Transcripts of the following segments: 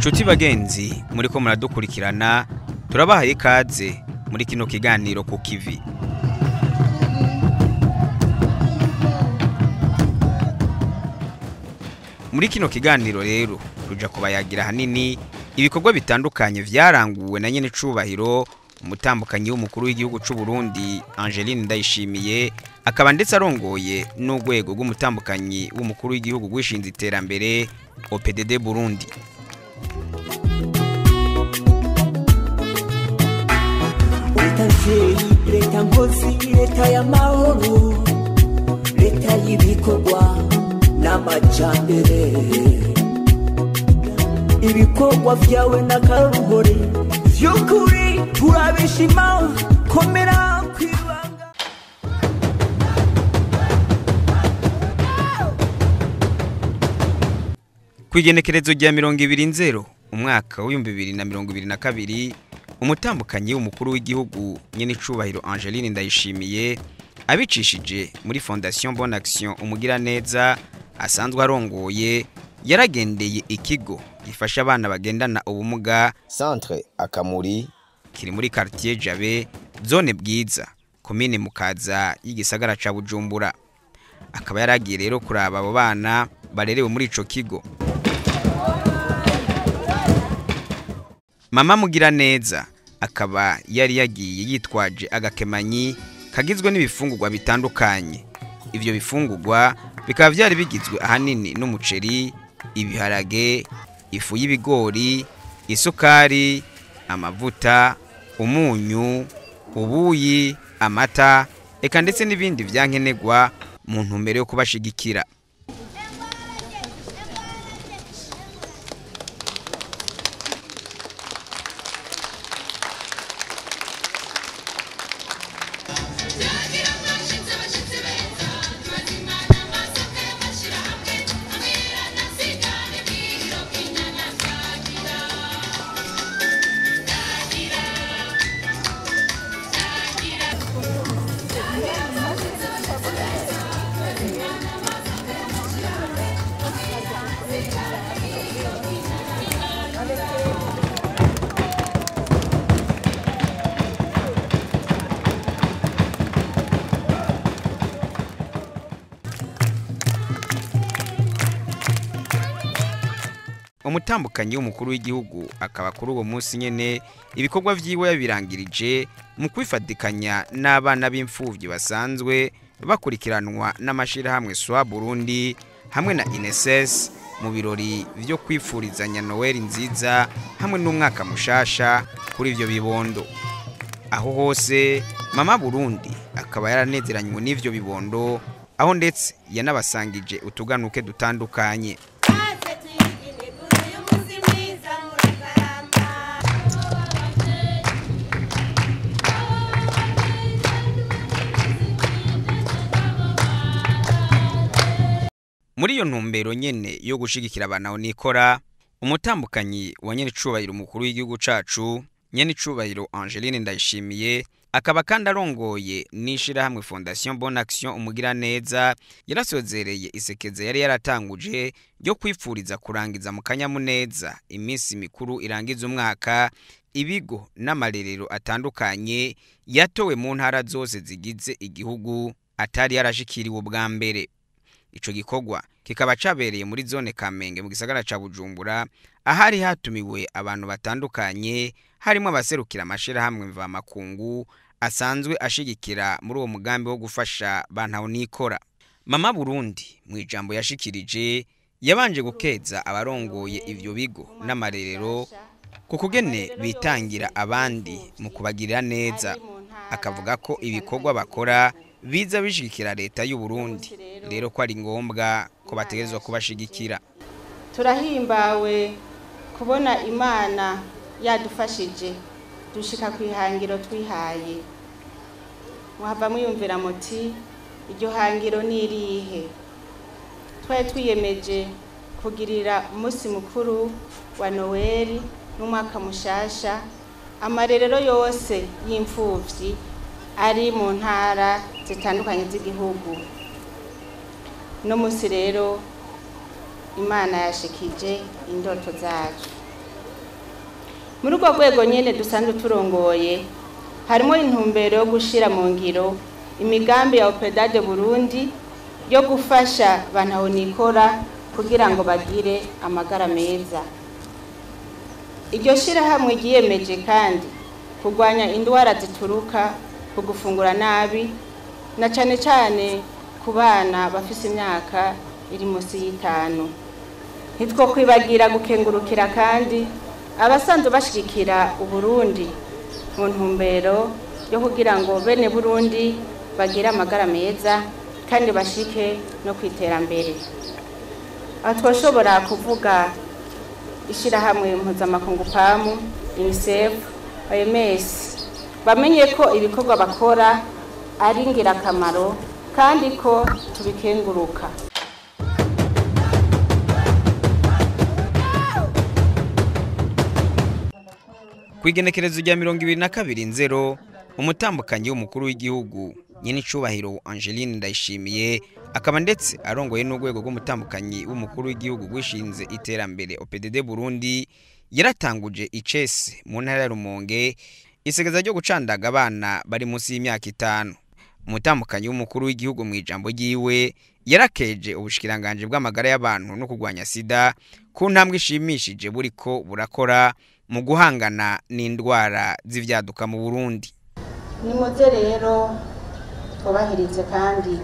Nshuti bagenzi muriko muradukurikirana, turabahaye ikaze muri kino kiganiro ku kivi. Muri kino kiganiro rero tuja kubayagira hanini ibikorwa bitandukanye vyaranguwe na nyene cubahiro umutambukanyi w'umukuru w'igihugu c'u Burundi Angeline Ndayishimiye, akaba ndetse arongoye n'urwego rw'umutambukanyi w'umukuru w'igihugu gwishinze iterambere OPDD Burundi. Leta mvyeyi, leta nkozi, leta y'amahoro, leta y'ibikorwa n'amajambere, ibikorwa vyawe n'akaruhore vy'ukuri turabishima, komera kwibanga. Kwigenekerezo rya 20 umwaka w'ibihumbi 2022, umutambukanyi w'umukuru w'igihugu nyene cubahiro Angeline Ndayishimiye abicishije muri Fondation Bonne Action Umugiraneza asanzwe arongoye, yaragendeye ikigo gifasha abana bagendana ubumuga Centre Akamuri kiri muri quartier Jabe, zone Bwiza, commune Mukaza y'igisagara ca Bujumbura. Akaba yaragiye rero kuraba abo bana barerewe muri ico kigo. Mama Mugiraneza akaba yari yagiye yitwaje agakemanyi kagizwe n'ibifungurwa bitandukanye. Ivyo bifungurwa bikaba vyari bigizwe ahanini n'umuceri, ibiharage, ifu y'ibigori, isukari, amavuta, umunyu, ubuyi, amata, eka ndetse n'ibindi vyankenerwa mu ntumbero yo kubashigikira. Umutambukanyi w'umukuru w'igihugu akaba kuri uwo munsi nyene ibikorwa vyiwe yabirangirije mu kwifatikanya n'abana b'imfuvyi basanzwe bakurikiranwa n'amashirahamwe SWA Burundi hamwe na INSS mu birori vyo kwifurizanya Noel nziza hamwe n'umwaka mushasha kuri ivyo bibondo. Aho hose Mama Burundi akaba yaranezeranywe n'ivyo bibondo, aho ndetse yanabasangije utuganuke dutandukanye. Muri iyo ntumbero nyene yo gushigikira abana nikora, umutambukanyi wa nyene cubahiro umukuru w'igihugu cacu nyene cubahiro Angeline Ndayishimiye akaba kandi arongoye n'ishirahamwe Fondation Bonne Action Umugiraneza, yarasozereye isekeza yari yaratanguje ryo kwifuriza kurangiza mu kanyamuneza iminsi mikuru irangiza umwaka ibigo n'amarerero atandukanye yatowe mu ntara zose zigize igihugu atari yarashikiriwe ubwa mbere. Ico gikorwa kikaba cabereye muri zone Kamenge mu gisagara ca Bujumbura, ahari hatumiwe abantu batandukanye harimo abaserukira amashirahamwe mvamakungu asanzwe ashigikira muri uwo mugambi wo gufasha bantaho nikora. Mama Burundi mu ijambo yashikirije yabanje gukeza abarongoye ivyo bigo n'amarerero ku kugene bitangira abandi mu kubagirira neza, akavuga ko ibikorwa bakora biza bishigikira leta y'u Burundi, rero ko ari ngombwa ko bategerezwa kubashigikira. Turahimbawe kubona Imana yadufashije dushika kwihangiro twihaye. Muhava mwiyumvira muti iryo hangiro ni irihe? Twari twiyemeje kugirira umunsi mukuru wa Noel n'umwaka mushasha amarerero yose y'imfuvyi ari mu ntara zitandukanye z'igihugu. No munsi rero Imana yashikije indoto zacu. Muri urwo rwego nyene dusanzwe turongoye harimo intumbero yo gushira mu ngiro imigambi ya OPEDAD Burundi yo gufasha bantahonikora kugira ngo bagire amagara meza. Iryo shirahamwe ryiyemeje kandi kurwanya indwara zituruka ku gufungura nabi na cane cane ku bana bafise imyaka iri munsi y'itanu. Ntitwo kwibagira gukengurukira kandi abasanzwe bashigikira Uburundi mu ntumbero yo kugira ngo bene Burundi bagire amagara meza kandi bashike no kwiterambere. Aho twoshobora kuvuga ishirahamwe mpuzamakungu PAM, UNICEF, OMS, bamenye ko ibikorwa bakora ari ingirakamaro kandi ko tubikenguruka. Kwigenekerezo rya 2022 nzero, umutambukanyi w'umukuru w'igihugu nyenicubahiro Angeline Ndayishimiye akaba ndetse arongoye n'urwego rw'umutambukanyi w'umukuru w'igihugu gwishinze iterambere OPDD Burundi, yaratanguje icese mu ntara ya Rumonge isegeza ryo gucandaga abana bari munsi y'imyaka 5. Umutambukanyi w'umukuru w'igihugu mu ijambo ryiwe yarakeje ubushikiranganje bw'amagara y'abantu no kurwanya sida ku ntambwe ishimishije buriko burakora mu guhangana n'indwara z'ivyaduka mu Burundi. Nimuze rero twubahirize kandi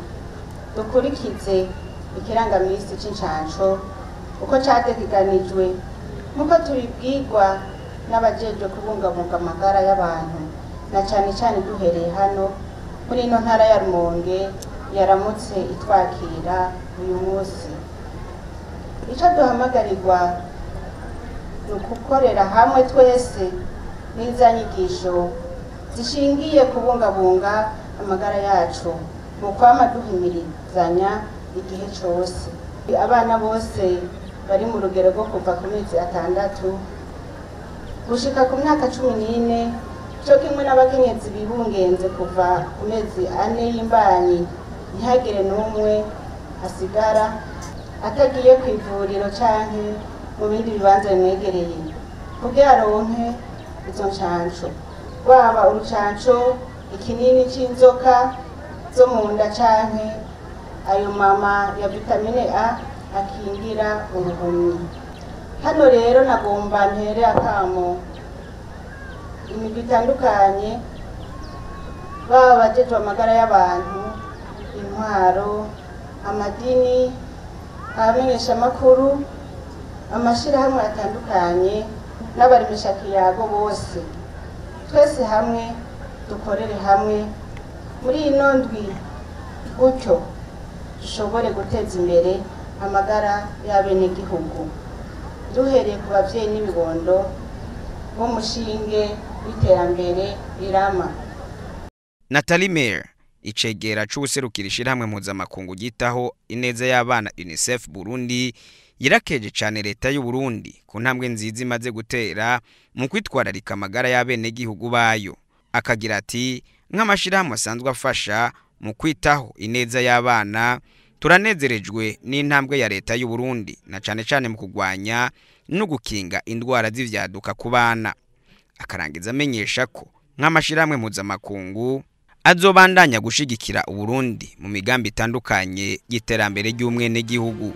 dukurikize ikirangamisi c'incanco uko categekanijwe nk'uko tubibwirwa n'abajejwe kubungabunga amagara y'abantu, na cane cane duhereye hano muri ino ntara ya Rumonge yaramutse itwakira uyu munsi. Ico duhamagarirwa ni ukukorera hamwe twese n'inzanyigisho zishingiye kubungabunga amagara yacu mu kwama duhimirizanya igihe cose. Abana bose bari mu rugero rwo kuva ku mezi 6 gushika ku myaka 14, cyo kimwe n'abakenyezi bibungenze kuva ku mezi 4 y'imbanyi, ntihagire n'umwe asigara atagiye ku ivuriro canke mu bindi bibanza bimwegereye kugira aronke izo ncanco, waba urucanco, ikinini c'inzoka zo mu nda canke ayo mama ya vitamine A akingira uruhumyi. Hano rero nagomba ntere akamo imigwi itandukanye, baba abajejwe amagara y'abantu, intwaro, amadini, abamenyeshamakuru, amashirahamwe atandukanye n'abaremeshakiyago bose, twese hamwe dukorere hamwe muri ino ndwi gutyo dushobore guteza imbere amagara y'abenegihugu, duhereye ku bavyeyi n'ibibondo b'umushinge w'iterambere rirama. Nathalie Mayer, icegera c'uwuserukira ishirahamwe mpuzamakungu ryitaho ineza y'abana UNICEF Burundi, yarakeje cane leta y'u Burundi ku ntambwe nziza imaze gutera mu kwitwararika amagara y'abenegihugu bayo. Akagira ati: nk'amashirahamwe asanzwe afasha mu kwitaho ineza y'abana, turanezerejwe n'intambwe ya leta y'u Burundi na cane cane mu kugwanya no gukinga indwara z'ivyaduka ku bana. Akarangiza amenyesha ko nk'amashirahamwe mpuzamakungu azobandanya gushigikira Uburundi mu migambi itandukanye y'iterambere ry'umwenegihugu.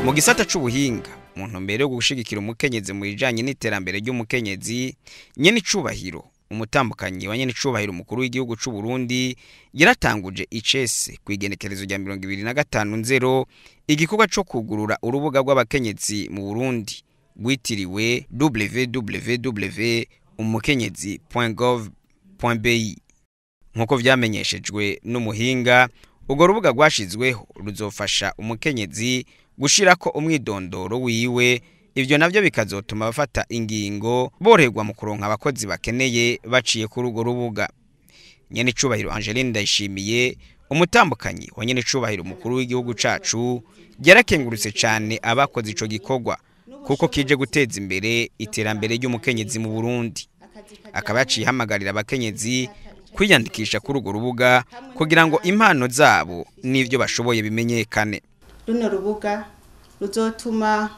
Mu gisata c'ubuhinga, mu ntumbero yo gushigikira umukenyezi mu bijanye n'iterambere ry'umukenyezi, nyenicubahiro umutambukanyi wa nyenicubahiro umukuru w'igihugu c'u Burundi yaratanguje icese kwigenekerezo rya 2025 nzero igikorwa co kugurura urubuga rw'abakenyezi mu Burundi rwitiriwe www.umukenyezi.gov.bi. Nkuko vyamenyeshejwe n'umuhinga, urwo rubuga rwashizweho ruzofasha umukenyezi gushirako umwidondoro wiwe, ivyo navyo bikazotuma bafata ingingo borerwa mu kuronka abakozi bakeneye baciye kuri urwo rubuga. Nyenicubahiro Angeline Ndayishimiye, umutambukanyi wa nyenicubahiro umukuru w'igihugu cacu, yarakengurutse cane abakoze ico gikorwa kuko kije guteza imbere iterambere ry'umukenyezi mu Burundi. Akaba yaciye ahamagarira abakenyezi kwiyandikisha kuri urwo rubuga kugira ngo impano zabo n'ivyo bashoboye bimenyekane. Runo rubuga ruzotuma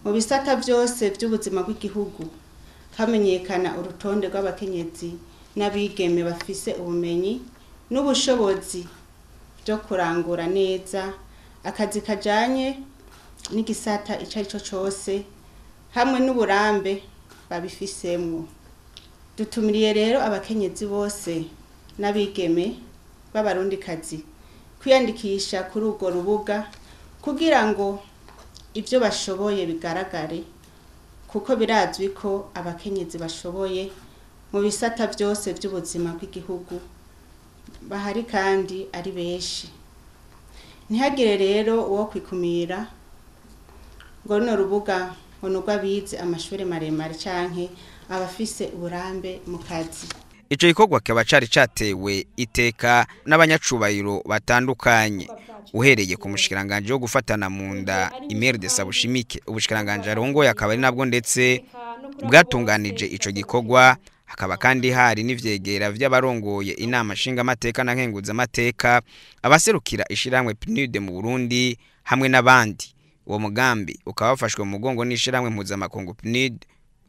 mu bisata byose by'ubuzima bw'igihugu hamenyekana urutonde rw'abakenyezi n'abigeme bafise ubumenyi n'ubushobozi byo kurangura neza akazi kajanye n'igisata ico arico cose hamwe n'uburambe babifisemwo. Dutumiriye rero abakenyezi bose n'abigeme b'abarundikazi kwiyandikisha kuri urwo rubuga kugira ngo ibyo bashoboye bigaragare, kuko birazwi ko abakenyezi bashoboye mu bisata byose by'ubuzima bw'igihugu bahari kandi ari benshi. Ntihagire rero uwo kwikumira ngo runo rubuga ngo nurwo abize amashuri maremare canke abafise uburambe mu kazi. Ico gikorwa kikaba cari catewe iteka n'abanyacubahiro batandukanye, uhereye ku mushikiranganje wo gufatana mu nda Imerde Sabushimike, ubushikiranganje arongoye akaba ari nabwo ndetse bwatunganije ico gikorwa. Hakaba kandi hari n'ivyegera vy'abarongoye inama nshingamateka na nkenguzamateka, abaserukira ishirahamwe PNUD mu Burundi hamwe n'abandi. Uwo mugambi ukaba wafashwe mu mugongo n'ishirahamwe mpuzamakungu PNUD,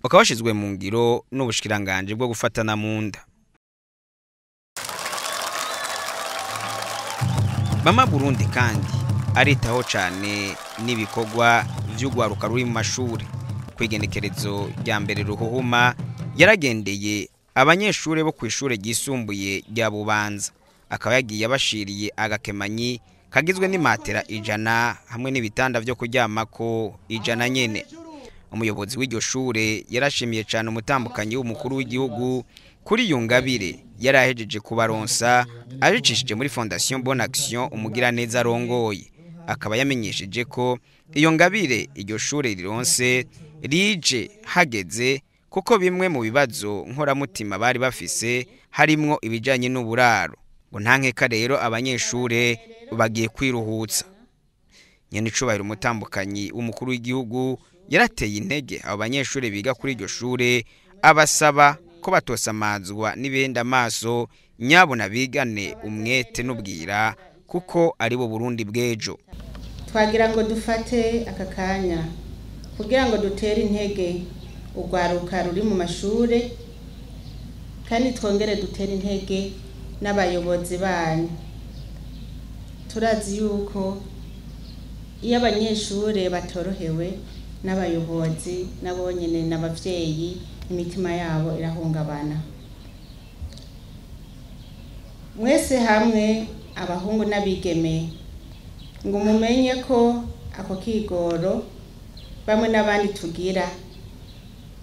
ukaba washizwe mu ngiro n'ubushikiranganje bwo gufatana mu nda. Mama Burundi kandi aritaho cane n'ibikorwa vy'ugwaruka ruri mu mashuri. Kwigenekerezo rya mbere ruhuhuma yaragendeye abanyeshure bo kw'ishure ryisumbuye rya Bubanza, akaba yagiye abashiriye agakemanyi kagizwe n'imatera 100 hamwe n'ibitanda vyo kuryamako 100 nyene. Umuyobozi w'iryo shure yarashimiye cane umutambukanyi w'umukuru w'igihugu kuri iyo ngabire yarahejeje kubaronsa abicishije muri Fondation Bonne Action Umugiraneza arongoye. Akaba yamenyesheje ko iyo ngabire iryo shure rironse rije hageze, kuko bimwe mu bibazo nkoramutima bari bafise harimwo ibijanye n'uburaro, ngo nta nkeka rero abanyeshure bagiye kwiruhutsa. Nyenicubahiro umutambukanyi w'umukuru w'igihugu yarateye intege abo banyeshure biga kuri iryo shure, abasaba ko batosamazwa n'ibenda amaso, nyabona bigane umwete n'ubwira, kuko ari bo Burundi bw'ejo. Twagira ngo dufate aka kanya kugira ngo dutere intege urwaruka ruri mu mashure, kandi twongere dutere intege n'abayobozi banyu. Turazi yuko iyo abanyeshure batorohewe n'abayobozi nabonyene n'abavyeyi, imitima yabo irahungabana. Mwese hamwe abahungu n'abigeme ngo mumenye ko ako kigoro bamwe n'abandi tugira,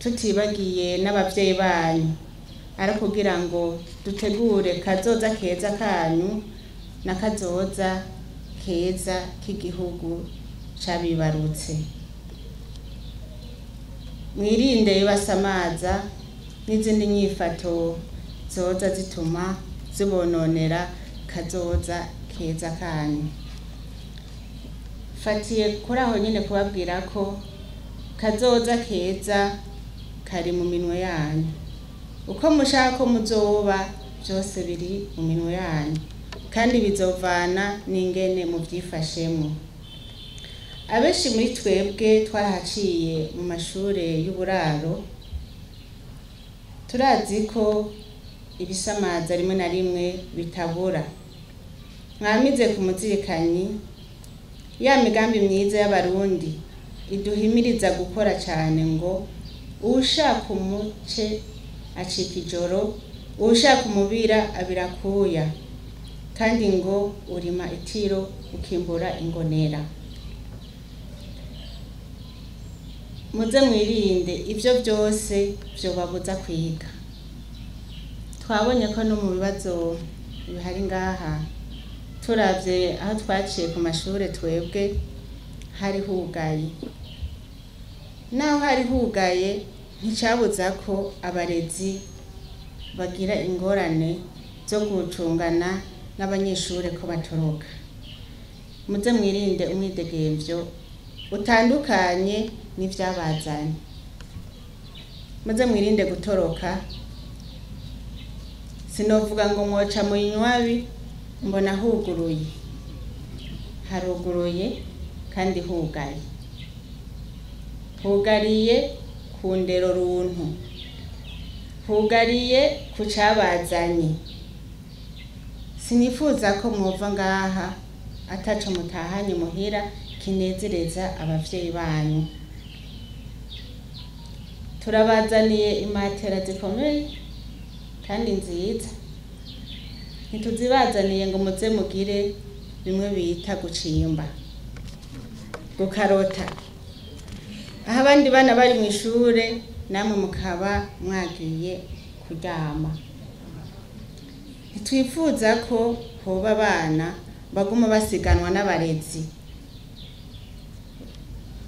tutibagiye n'abavyeyi banyu, ari kugira ngo dutegure kazoza keza kanyu na kazoza keza k'igihugu cabibarutse. Mwirinde ibasamaza n'izindi nyifato zoza zituma zibononera kazoza keza kanyu. Fatiye kuri aho nyine kubabwira ko kazoza keza kari mu minwe yanyu. Uko mushaka ko muzoba byose biri mu minwe yanyu, kandi bizovana n'ingene muvyifashemo. Abenshi muri twebwe twarahaciye mu mashure y'uburaro, turazi ko ibisamaza rimwe na rimwe bitabura. Mwamize ku muzirikanyi ya migambi myiza y'abarundi iduhimiriza gukora cyane, ngo ushaka umuce acika ijoro, ushaka umubira abirakuya, kandi ngo urima itiro ukimbura ingonera. Muze mwirinde ivyo byose vyobabuza kwiga. Twabonye ko no mu bibazo bihari ngaha, turavye aho twaciye ku mashure twebwe hari hugaye. Naho hari hugaye nticabuza ko abarezi bagira ingorane zo gucungana n'abanyeshure ko batoroka. Muze mwirinde umwidegemvyo utandukanye n'ivyabazanye. Muze mwirinde gutoroka. Sinovuga ngo mwoca mu inywabi, mbona huguruye, haruguruye kandi hugaye, hugariye ku ndero runtu, hugariye ku cabazanye. Sinifuza ko mwova ngaha ataco mutahanye muhira kinezereza abavyeyi banyu. Turabazaniye imatera zikomeye kandi nziza, ntituzibazaniye ngo muze mugire bimwe bita gucimba, gukarota, aho abandi bana bari mu ishure namwe mukaba mwagiye kuryama. Ntitwifuza ko hoba abana baguma basiganwa n'abarezi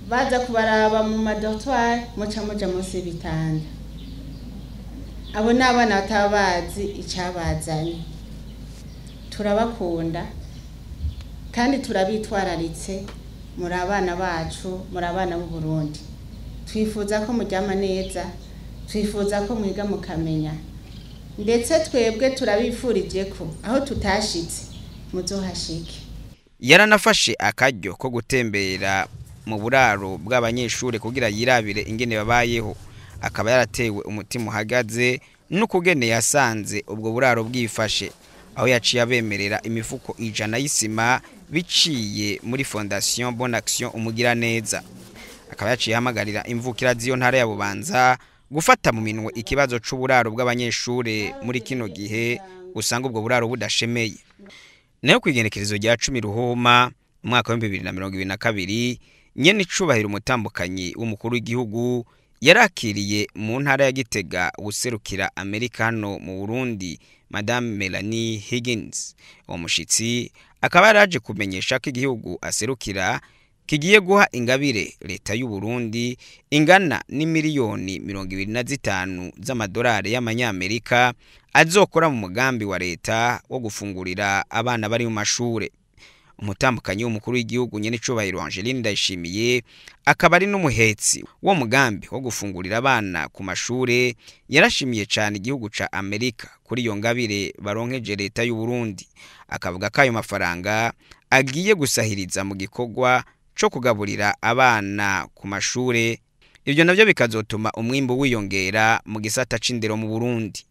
baza kubaraba mu madortoire, muca muja munsi y'ibitanda. Abo ni abana bataba bazi icabazanye. Turabakunda kandi turabitwararitse, muri abana bacu, muri abana b'u Burundi. Twifuza ko muryama neza, twifuza ko mwiga mukamenya, ndetse twebwe turabifurije ko aho tutashitse muzohashike. Yaranafashe akaryo ko gutembera mu buraro bw'abanyeshure kugira yirabire ingene babayeho, akaba yaratewe umutima uhagaze n'ukugene yasanze ubwo buraro bwifashe, aho yaciye abemerera imifuko 100 y'isima biciye muri Fondation Bonne Action Umugiraneza. Akaba yaciye ahamagarira imvukira z'iyo ntara ya Bubanza gufata mu minwe ikibazo c'uburaro bw'abanyeshure muri kino gihe usanga ubwo buraro budashemeye. Nayo kwigenekerezo rya 10 Ruhuma umwaka wa 2022, nyene icubahiro umutambukanyi w'umukuru w'igihugu yarakiriye mu ntara ya Gitega userukira Amerika hano mu Burundi, Madame Melanie Higgins. Uwo mushitsi akaba yaraje kumenyesha ko igihugu aserukira kigiye guha ingabire leta y'u Burundi ingana n'imiliyoni 25 z'amadolari y'amanyamerika azokora mu mugambi wa leta wo gufungurira abana bari mu mashure. Umutambukanyi w'umukuru w'igihugu nyene icubahiro Angeline Ndayishimiye akaba ari n'umuhetsi wo mugambi wo gufungurira abana ku mashure, yarashimiye cyane igihugu ca Amerika kuri iyo ngabire baronkeje leta y'u Burundi, akavuga ko ayo mafaranga agiye gusahiriza mu gikorwa co kugaburira abana ku mashure, ivyo navyo bikazotuma umwimbu wiyongera mu gisata c'indero mu Burundi.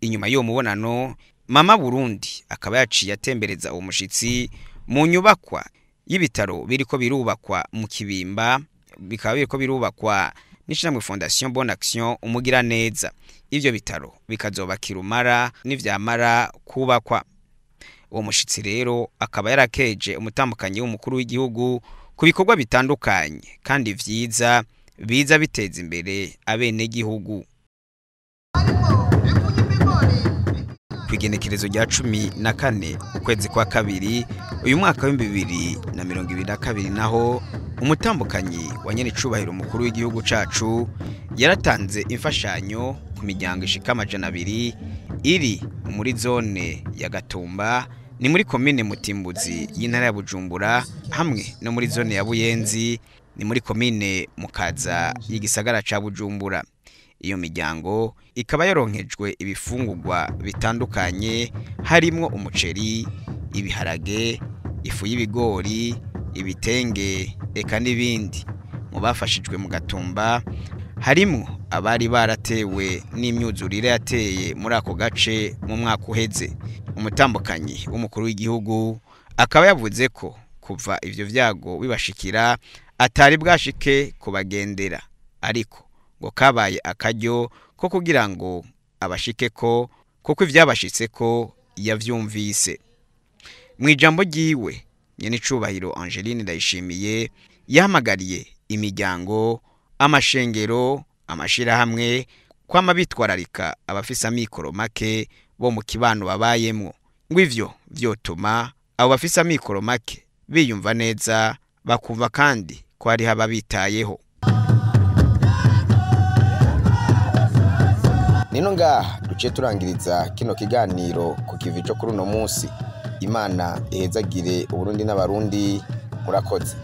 Inyuma y'uwo mubonano, Mama Burundi akaba yaciye atembereza uwo mushitsi mu nyubakwa y'ibitaro biriko birubakwa mu Kibimba, bikaba biriko birubakwa n'ishirahamwe Fondation Bonne Action Umugiraneza. Ivyo bitaro bikazoba kirumara n'ivyamara kubakwa. Uwo mushitsi rero akaba yarakeje umutambukanyi w'umukuru w'igihugu ku bikorwa bitandukanye kandi vyiza biza biteza imbere abenegihugu. Kwigenekerezo rya 14 ukwezi kwa kabiri uyu mwaka wa 2022, naho umutambukanyi wa nyene icubahiro umukuru w'igihugu cacu yaratanze imfashanyo ku miryango ishika 200 iri muri zone ya Gatumba, ni muri komine Mutimbuzi y'intara ya Bujumbura, hamwe no muri zone ya Buyenzi, ni muri komine Mukaza y'igisagara ca Bujumbura. Iyo miryango ikaba yaronkejwe ibifungurwa bitandukanye harimwo umuceri, ibiharage, ifu y'ibigori, ibitenge eka n'ibindi. Mu bafashijwe mu Gatumba harimwo abari baratewe n'imyuzurire yateye muri ako gace mu mwaka uheze. Umutambukanyi w'umukuru w'igihugu akaba yavuze ko kuva ivyo vyago bibashikira atari bwashike kubagendera, ariko ngo kabaye akaryo ko kugira ngo abashike ko kuko ivyabashitse ko yavyumvise. Mu ijambo ryiwe nyene icubahiro Angeline Ndayishimiye yahamagariye imiryango, amashengero, amashirahamwe kwama bitwararika abafise amikoro make bo mu kibano babayemwo, ngo ivyo vyotuma abo bafise amikoro make biyumva neza, bakumva kandi ko hariho ababitayeho. Nino ngaha duce turangiriza kino kiganiro ku kivi cyo kuri uno munsi. Imana ihezagire Uburundi n'abarundi. Murakoze.